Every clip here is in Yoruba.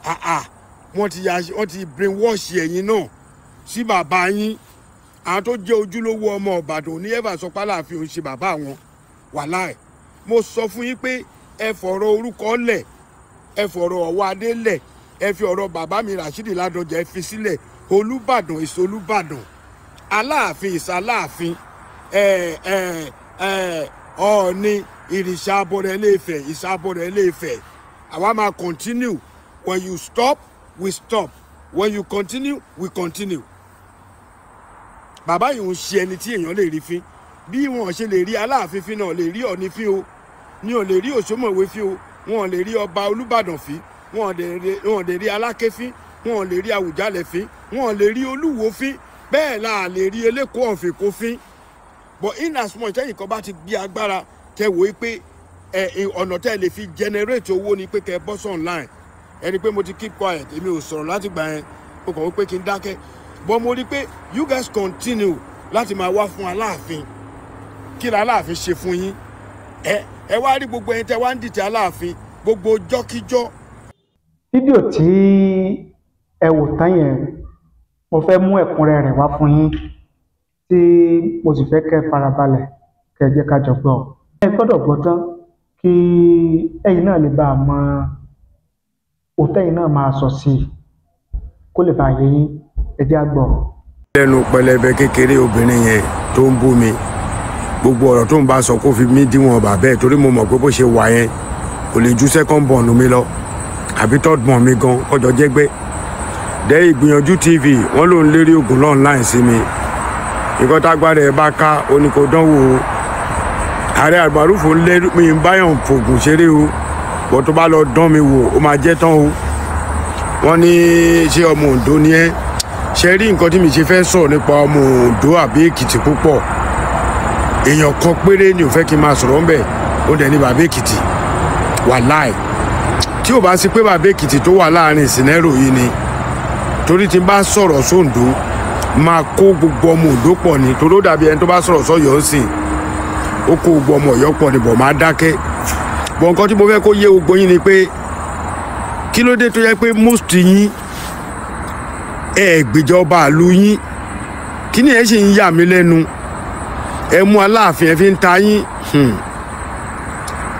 Àà, wọ́n ti brainwash ẹ̀yin náà sí bàbá yín. Àwọn tó jẹ́ ojúlówó ọmọ Ìbàdàn ní ẹ̀fà sọ pé Aláàfin òun ṣe bàbá wọn. Wàláì, mo sọ fún yín pé ẹ fọ̀rọ̀ orúkọ lẹ̀, ẹ fọ̀rọ̀ ọ̀wọ́ adé lẹ̀, ẹ fi ọ̀rọ̀ bàbá mi Rashidi Ládọjà ẹ fi sílẹ̀. Olúbàdàn is Olúbàdàn, Aláàfin is Aláàfin, ẹ ẹ ẹ Ọọ̀ni ìrìṣà abọ́rẹ̀ Ilé-Ifẹ̀ is abọ́rẹ̀ Ilé-Ifẹ̀. Àwa máa continue. When you stop, we stop. When you continue, we continue. Bàbá yìí ń ṣe ẹni tí èèyàn lè rí fín. Bí wọn ṣe lè rí Aláàfin fín náà lè rí Ọọ̀ni fín o, ní ò lè rí Òṣòmọ̀wé fín o, wọn ò lè rí ọba Olúbàdàn fín, wọn ò lè rí Aláké fín, wọn ò lè rí Àwùjalẹ̀ fín, wọn ò lè rí Olúwo fín, bẹ́ẹ̀ la lè rí Eléko ọ̀fìnkó fín. But in as much tẹ́yìn kan bá ti gbé agbára tẹ wò ó pé ẹ ọ̀nà tẹ́ lè fi generate owó ni pé kẹ́ ẹ bọ́ sí online, ẹni pé mo ti keep quiet, èmi ò sọ̀rọ̀ láti gbà yẹn. Mo kàn wí pé kí n dákẹ́, but mo rí pé you guys continue láti máa wá fún Aláàfin. Kí la Aláàfin ṣe fún yín? Ẹ wá rí gbogbo ẹni tẹ́ wá ń dìtẹ̀ Aláàfin gbogbo jọ́kíjọ́. Fídíò tí ẹ wò tán yẹn, mo fẹ́ mú ẹ̀kúnrẹ́rẹ́ rẹ̀ wá fún yín, tí mo sì fẹ́ kẹ́ farabalẹ̀ kẹ́ jẹ́ ká jọ gbọ́. Ẹ gbọ́dọ̀ gbọ́ tán kí ẹ̀yin náà lè bá a mọ òtẹ́yìn náà máa sọ sí i, kó lè bá a yé yín. Ẹ jẹ́ á gbọ́. Lẹ́nu pẹlẹbẹ kékeré obìnrin yẹn tó ń bú mi, gbogbo ọ̀rọ̀ tó ń bá sọ kó fi mí díwọ̀n bàbẹ́ ẹ̀, torí mo mọ̀ pé bó ṣe wà yẹn kò lè ju second born mi lọ àbí third born mi gan kọjọ jẹ́gbẹ́. Dẹ́ Ìgbìyànjú TV, wọ́n ló ń lérí oògùn online sí mi. Nǹkan tágbára ẹ̀ bá ká ó ní kò dánwò o. Ààrẹ àgbàrúfò ń lé mi ń báyọ̀ fògùn ṣeré o, bọ́ tó bá lọ dán mi wò, ó máa jẹ́ tán o. Wọ́n ní ṣé ọmọ Oǹdó ni ẹ́? Ṣe rí nǹkan tí mi ṣe fẹ́ sọ̀rọ̀ nípa ọmọ Oǹdó àbí Èkìtì púpọ̀, èèyàn kan péré ni ò fẹ́ kí n máa sọ̀rọ̀ ńbẹ̀, ó dẹ̀ ní bàbá Èkìtì. Wàláì, tí ò bá sí pé bàbá Èkìtì tó wà láàrin scenario yìí ni, torí tí n bá sọ̀rọ̀ sóǹdó, máa kó gbogbo ọmọ Oǹdó pọ̀ ni, torí ó dàbí ẹni tó bá sọ̀rọ̀ sọ́yọ́ ń sìn, ó kó gbogbo ọmọ Ọ̀yọ́ pọ̀ ni. Bọ̀ máa dákẹ́. Bọ̀ nǹkan tí mo fẹ́ kó yé gbogbo yín ni pé kí ló dé tó yẹ pé most yín ẹ gbìjọba àlù yín? Kí ni ẹ ṣì ń yà mí lẹ́nu? Ẹ mú Aláàfin, ẹ fi ń ta yín.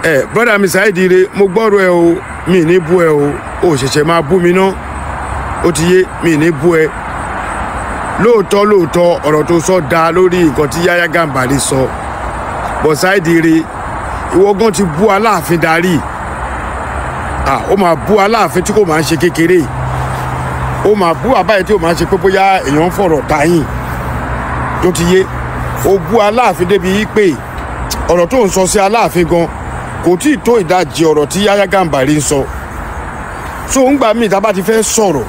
Ẹ brother mi Saheed Ire, mo gbọ́rọ̀ ẹ o, mi ní bú ẹ o. Ò ṣẹ̀ṣẹ̀ máa bú mi ná, ó ti yé mi, ní bú ẹ. Lóòótọ́ lóòótọ́, ọ̀rọ̀ tó sọ da lórí nǹkan tí Yáyá Gàmbàrí sọ. Bọ̀ Saheed Ire, ìwọ gan ti bú Aláàfin darí. Ó máa bú Aláàfin tí kò máa ń ṣe kékeré, ó máa bú àbáyé tí ó máa ń ṣe pé bóyá èèyàn ń fọ̀rọ̀ táyìn tó ti yé. Ó bú Aláàfin débi yí pé ọ̀rọ̀ tó ń sọ sí Aláàfin gan kò tí ì tó ìdajì ọ̀rọ̀ tí Yáyá Gàmbàrí ń sọ. So ń gbà míì tá a bá ti fẹ́ sọ̀rọ̀,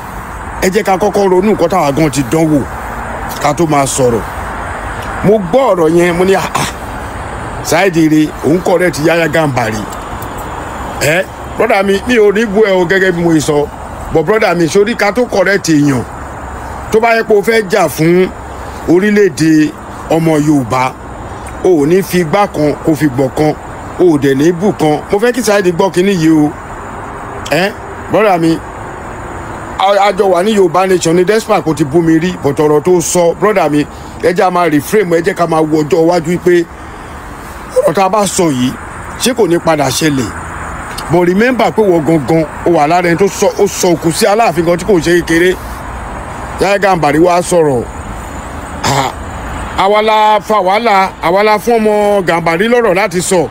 ẹ jẹ́ ká kọ́kọ́ ronú nǹkan táwa gan ti dánwò ká tó máa sọ̀rọ̀. Mo gbọ́ ọ̀rọ̀ yẹn, mo ní àà, Saheed Ire òun correct Yáyá Gàmbàrí. Ẹ brother mi, mi ò ní bú ẹ o, gẹ́gẹ́ bí mo sọ. But brother mi, sórí ká tó correct èèyàn, tó bá yẹ pé o fẹ́ jà fún orílẹ̀-èdè ọmọ Yorùbá, o ò ní fi igbá kan kó fi gbọ̀ kan, o ò dẹ̀ ní bù kan. Mo fẹ́ kí Saheed gbọ́ kínní yìí o. Ẹ brother mi, àjọ wà ní Yorùbá Nation ní despite kò ti bú mi rí, but ọ̀rọ̀ tó sọ, brother mi, ẹ jẹ́ a máa reframe, ẹ jẹ́ ká máa wo ọjọ́ iwájú pé ọ̀rọ̀ tá a bá sọ yìí, ṣé kò ní padà ṣẹlẹ̀? But remember pé wọ́n gangan ó wà lára ẹni tó sọ, ó sọ òkú sí Aláàfin gan tí kò ṣe kékeré. Yáyá Gàmbàrí wá sọ̀rọ̀. Àwa la fa wàhálà, àwa la fún ọmọ Gàmbàrí lọ́rọ̀ láti sọ.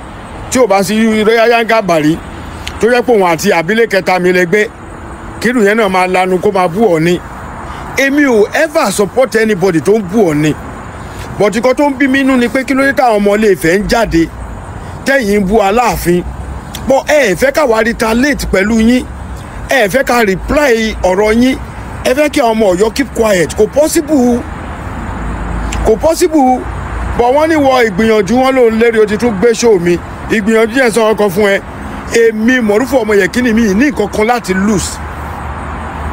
Tí ò bá sí Yáyá Gàmbàrí, tó yẹ pé òun àti àbílẹ̀ kẹta mi lẹ́gbẹ́ kírun yẹn náà máa lanu kó máa bú Ọọ̀ni. Èmi ò ever support anybody tó ń bú Ọọ̀ni, but nǹkan tó ń bí mi nú ni pé kí ló dé táwọn ọmọ Ilé Ifẹ̀ ń jáde tẹ́yìn ń bú Aláàfin, bọ́ ẹ fẹ́ ká wá retaliate pẹ̀lú yín, ẹ fẹ́ ká reply ọ̀rọ̀ yín, ẹ fẹ́ kí àwọn ọmọ Ọ̀yọ́ keep quiet? Kò possible, kò possible. Bọ̀ wọ́n ní wọ Ìgbìyànjú, wọn lòún lérí o ti tún gbé show mi. Ìgbìyànjú yẹn sọ ọkọ fún ẹ, èmi Mọ̀rúfù ọmọ yẹn, kíni mi ní nǹkan kan láti lose.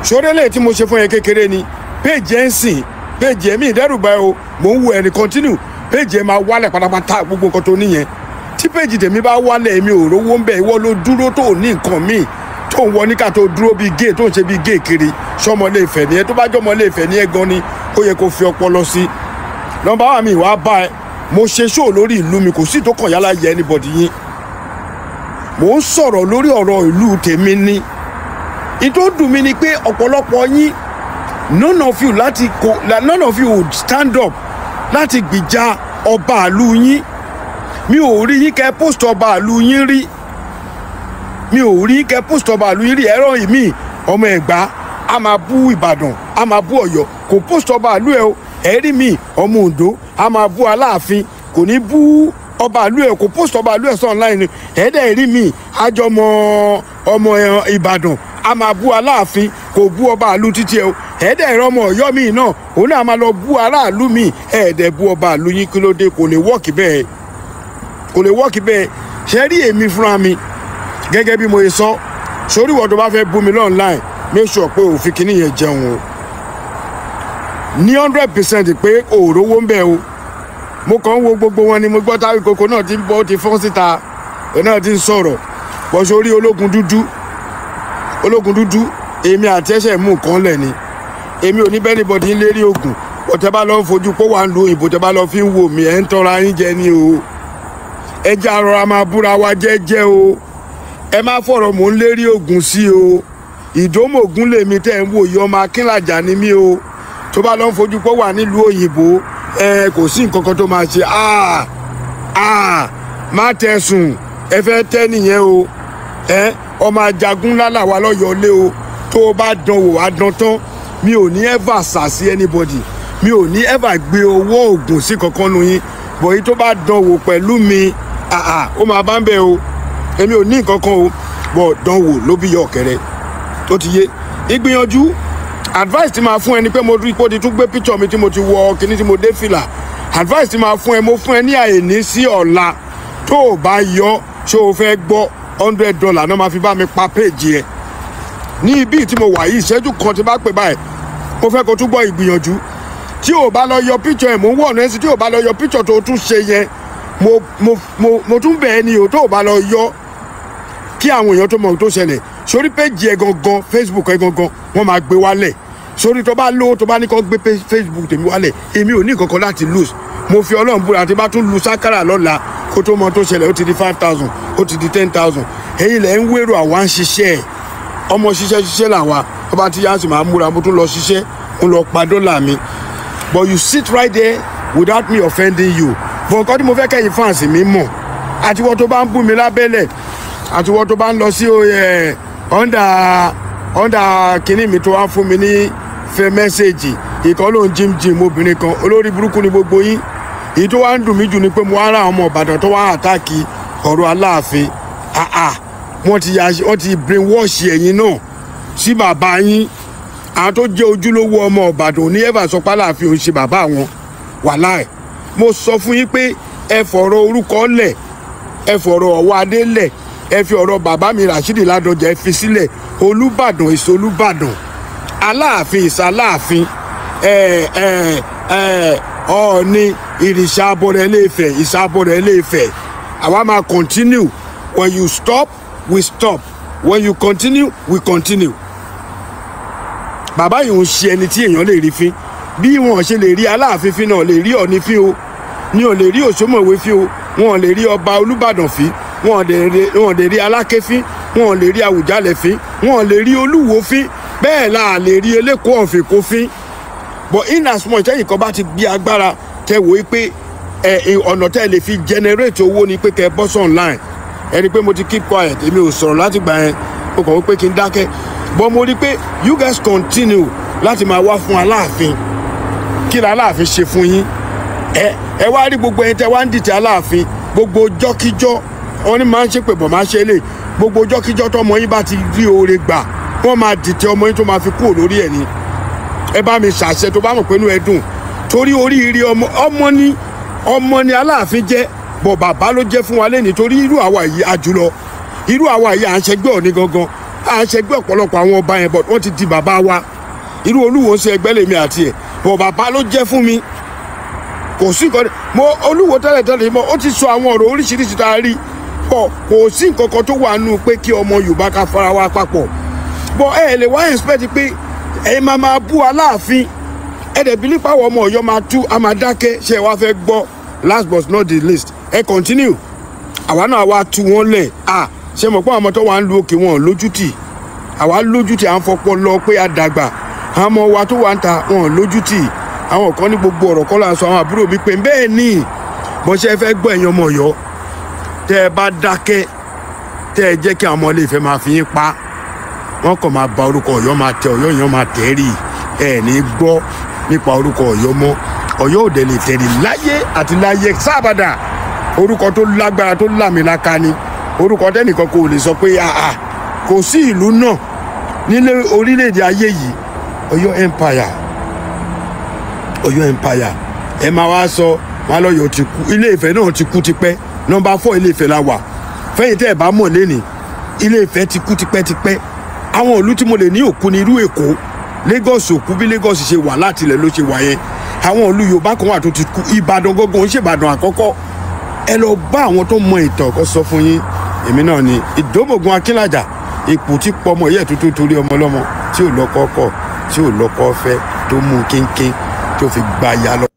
Ṣorélẹ̀ tí mo ṣe fún yẹn kékeré ni. Page ẹ̀ ń sìn, page ẹ̀ mi ìdẹ́rùbà ẹ o, mò ń wo ẹni continue, page ẹ̀ máa wálẹ̀ pátápátá. Gbogbo nǹkan tó níyẹn, tí page tèmi bá wálẹ̀, èmi ò rówó ń bẹ̀. Ìwọ ló dúró tó ní nǹkan míì tó Tó ń wọ níkà, tó dúró bíi géè, tó ń ṣe bíi géè kiri, sọmọlé Ifẹ̀ ni ẹ? Tó bá jọmọlé Ifẹ̀ ni ẹ gan ni, ó yẹ kó fi ọpọlọ sí. Number one, mi wàá bá ẹ, mo ṣe show lórí ìlú mi, kò sí tó kàn yálà yẹ anybody yín. Mò ń sọ̀rọ̀ lórí ọ̀rọ̀ ìlú tèmi ni. Ìtò dùn mí ni pé ọ̀pọ̀lọpọ̀ yín, none of you would stand up láti gbìjà ọba ìlú yín. Mi ò rí yín kẹ́ post ọba ìlú yín rí. Mi ò rí yín kẹ́ post ọba ìlú yín rí. Ẹ̀rọ ìmí, ọmọ Ẹ̀gbá a máa bú Ìbàdàn, a máa bú Ọ̀yọ́, kò post ọba ìlú ẹ o. Ẹ̀rí mi, ọmọ Oǹdó a máa bú Aláàfin, kò ní bú ọba ìlú ẹ, kò post ọba ìlú ẹ sọ online ni. Ẹ̀ẹ́dẹ̀ rí mi, àjọmọ ọmọ Ìbàdàn a máa bú Aláàfin, kò bú ọba ìlú títí ẹ o. Ẹ̀ẹ́dẹ̀ ẹ̀rọ ọmọ Ọ̀yọ́ mi náà, òun náà máa lọ bú aráàlú mi. Ẹ̀ẹ́dẹ̀ bú ọba ìlú yín, kí ló dé? Kò lè work bẹ́ẹ̀, kò lè work bẹ́ẹ̀. Ṣe rí èmi fúnra mi, gẹ́gẹ́ bí mo ṣe sọ sórí, ìwọ tó bá fẹ́ bú mi online, make sure pé òfin kìíní yẹn jẹun o ní 100% pé òòrówó ń bẹ o. Mo kàn ń wo gbogbo wọn ni. Mo gbọ́ táwí koko náà ti ń bọ́, ti fọ́n síta, òun náà ti ń sọ̀rọ̀ bọ́ sórí ológun dúdú. Ológun dúdú, èmi àti ẹsẹ̀ mú nǹkan lẹ̀ ni. Èmi ò ní bẹ́ẹ̀ anybody ń lérí oògùn bọ̀tẹ́ bá lọ ń fojú pé wà ń lu òyìnbó, tẹ́ bá lọ fi ń wò mí, ẹ̀ ń tọ́ra yín jẹ ni o. Ẹ jẹ́ arọra máa búra wa jẹ́jẹ́ o. Ẹ má fọ̀rọ̀ mò ń lérí oògùn sí o. Ìdómògùn lèmi tẹ́ ń wò yìí, ọmọ Akínlàjà ni mí o. Tó bá lọ ń fojú pé wà nílùú òyìnbó, ẹ kò sí nǹkan kan tó máa ṣe. Ah ah, má tẹ̀sùn, ẹ fẹ́ tẹ́ nìyẹn o. Ẹ ọmọ ajagun ńlá làwa lọ́yọ̀ọ́ lé o. Tó o bá dán wò, á dán tán. Mi ò ní ever sà sí anybody, mi ò ní ever gbé owó oògùn sí kankan nu yín bọ̀. Yìí tó bá dán wò pẹ̀lú mi, àà, ó máa bá ń bẹ̀ o. Èmi ò ní nǹkan kan o, bọ̀ dán wò ló bí yọ ọ̀kẹ́rẹ́ tó ti yé ìgbìyànjú. Advice tí máa fún ẹ ni pé mo rí pé ó ti tún gbé picture mi tí mo ti wọ kíní, tí mo dé fìlà. Advice tí máa fún ẹ, mo fún ẹ ní àìní sí ọ̀la, tó o bá yọ, ṣé o fẹ́ gbọ́? $100 náà máa fi bá mi pa page ẹ ní ibi tí mo wà yìí. Ìṣẹ́jú kan tí bá pè báyìí, mo fẹ́ kó tún gbọ́ ìgbìyànjú. Tí o bá lọ yọ picture ẹ̀, mò ń wọ̀ ọ̀nà ẹ̀sìn. Tí o bá lọ yọ picture tó tún ṣe yẹn, mo tún bẹ̀ ẹ́ ni o. Tó o bá lọ yọ, kí àwọn èèyàn tó mọ ohun tó ṣẹlẹ̀ sórí page ẹ gangan, Facebook ẹ gangan, wọ́n máa gbé wálẹ̀ sórí. Tó bá lówó, tó bá ní kó gbé Facebook tèmi wálẹ̀, èmi ò ní nǹkan kan láti lose. Mo fi Ọlọ́run búra, tí bá tún lu sákàrà lọ́la, kó tó mọ tó ṣẹlẹ̀, ó ti di 5,000, ó ti di 10,000. Ẹ̀yin lẹ̀ ń wérò, àwa ń ṣiṣẹ́ ẹ̀. Ọmọ ṣiṣẹ́ ṣiṣẹ́ làwa. Tó bá ti yá sí, máa múra, mo tún lọ ṣiṣẹ́, mo lọ pa dọ́là mi. But you sit right there without me offending you. But nǹkan tí mo fẹ́ kẹ́yìn fans mi mọ̀, àti wọ́n tó bá ń bú mi lábẹ́lẹ̀, àti wọ́n tó bá ń lọ sí ẹ̀ under kínní mi, tó wá fún mi ní fẹ́ message ìkan ló ń jim jim, obìnrin kan, olórí burúkú ni gbogbo yín. Èyí tó wá ń dùn mí jù ni pé mo wá rà àwọn ọmọ Ìbàdàn tó wá attack ọ̀rọ̀ Aláàfin. Àà, wọ́n ti brainwash ẹ̀yin náà sí bàbá yín. Àwọn tó jẹ́ ojúlówó ọmọ Ìbàdàn ní ever sọ pé Aláàfin òun ṣe bàbá wọn. Wàláì, mo sọ fún yín pé ẹ fọ̀rọ̀ orúkọ lẹ̀, ẹ fọ̀rọ̀ ọ̀wọ́ adé lẹ̀, ẹ fi ọ̀rọ̀ bàbá mi Rashidi Ládọjà, ẹ fi sílẹ̀. Olúbàdàn is Olúbàdàn, Aláàfin is Aláàfin, ẹ ẹ ẹ Ọọ̀ni ìrìṣà abọrẹ̀ Ilé-Ifẹ̀ ìṣà abọrẹ̀ Ilé-Ifẹ̀. Àwa máa continue. When you stop, we stop. When you continue, we continue. Bàbá yìí ń ṣe ẹni tí èèyàn lè rí fín. Bí wọn ṣe lè rí Aláàfin fín náà lè rí Ọ̀ọ̀ni fín o, ní ò lè rí Òṣòmọ̀wé fín o, wọn ò lè rí ọba Olúbàdàn fín, wọn ò lè rí Aláké fín, wọn ò lè rí Àwùjalẹ̀ fín, wọn ò lè rí Olúwo fín, bẹ́ẹ̀ la lè rí Eléko ọ̀fìnkó fín. But in as much ẹ̀yìn kan bá ti gbé agbára tẹ wò ó pé ẹ ọ̀nà tẹ́ lè fi generate owó ni pé kẹ́ bọ́ sí online, ẹni pé mo ti keep quiet, èmi ò sọ̀rọ̀ láti gbà yẹn. Mo kàn wí pé kí n dákẹ́, but mo rí pé you guys continue láti máa wá fún Aláàfin. Kí ni Aláàfin ṣe fún yín? Ẹ wá rí gbogbo ẹni tẹ wá ń dìtẹ̀ Aláàfin, gbogbo jọ́kíjọ́ wọn ní máa ń ṣépè bọ̀, máa ń ṣe lè gbogbo jọ́kíjọ́ tọmọ yín bá ti rí oore gbà, wọ́n máa dìtẹ̀ ọmọ yín tó máa fi kúrò lórí ẹ̀ ni. Ẹ bá mi ṣàṣẹ tó bá mọ̀ pé inú ẹ dùn torí oríire ọmọ. Ọmọ ni, ọmọ ni Aláàfin jẹ́, bọ̀ bàbá ló jẹ́ fún wa lẹ́ni, torí irú àwa yìí àjùlọ, irú àwa yìí à ń ṣẹgbẹ́ Ọ̀ní gangan, à ń ṣẹgbẹ́ ọ̀pọ̀lọpọ̀ àwọn ọba yẹn, bọ̀ wọ́n ti di bàbá wa. Irú Olúwo ń ṣe ẹgbẹ́ lèmi àti ẹ̀, bọ̀ bàbá ló jẹ́ fún mi. Kò sí nǹkan mo Olúwo tẹ́lẹ̀ tẹ́lẹ̀ mọ́, ó ti sọ àwọn ọ̀rọ̀ oríṣiríṣi tá a rí bọ̀. Kò sí nǹkan kan tó wà nù pé kí ọmọ Yorùbá ká fara wa papọ̀. Bọ́ ẹ lè wá expect pé ẹ máa máa bú Aláàfin, ẹ dẹ̀ bí nípa àwọn ọmọ Ọ̀yọ́ máa tú, a máa dákẹ́. Ṣe wá fẹ́ gbọ́? Last but not the least, ẹ continue, àwa náà wá tú wọn lẹ̀. À ṣe mọ̀ pé àwọn ọmọ tó wà ń lu òkè wọn lójútì, àwa lójútì, à ń fọpọ́ lọ pé a dàgbà. Àwọn ọmọ wa tó wà ń ta wọn lójútì. Àwọn kan ní gbogbo ọ̀rọ̀ kọ́ là ń sọ. Àwọn àbúrò mi pé bẹ́ẹ̀ ni bọ́n ṣe fẹ́ gbọ́. Ẹ̀yin ọmọ Ọ̀yọ́, tẹ́ ẹ bá dákẹ́, tẹ́ ẹ jẹ́ kí àwọn ọmọ Ilé Ifẹ̀ máa fi yín pa, wọ́n kàn máa ba orúkọ Ọ̀yọ́, máa tẹ Ọ̀yọ́ yẹn, máa tẹ̀ rí. Ẹ ní gbọ́ nípa orúkọ Ọ̀yọ́ mọ́. Ọ̀yọ́ ò dẹ̀ lè tẹ̀lé láyé àti láyé sábàdà. Orúkọ tó lágbára, tó lámìlaka ni orúkọ tẹ́nìkan kò lè sọ pé àà kò sí ìlú náà nílé orílẹ̀-èdè ayé yìí. Ọ̀yọ́ Empire, Ọ̀yọ́ Empire. Ẹ máa wá sọ wọn lọ́yọ̀ ti kú, Ilé Ifẹ̀ náà ti kú tipẹ́. Number 4 Ilé Ifẹ̀ la wà. Fẹ́yìn tẹ́ ẹ̀ bá mọ̀ lẹ́nìí, Ilé Ifẹ̀ ti kú tipẹ́tipẹ́. Àwọn ìlú tí mo lè ní òkú ní irú Èkó, Lagos òkú. Bí Lagos ṣe wà láti ilẹ̀ ló ṣe wà yẹn. Àwọn ìlú Yorùbá kan wà tó ti kú. Ìbàdàn gógó ń ṣèbàdàn àkọ́kọ́. Ẹ lọ bá àwọn tó mọ ìtàn kó sọ fún yín. Èmi náà ni Ìdómògùn Akínlàjà, ipò tí pọmọ yẹ tuntun torí ọmọ ọlọ́mọ tí ò lọ́kọ kọ̀, tí ò lọ́kọ fẹ́, tó mú kínkín tó fi gba ya lọ.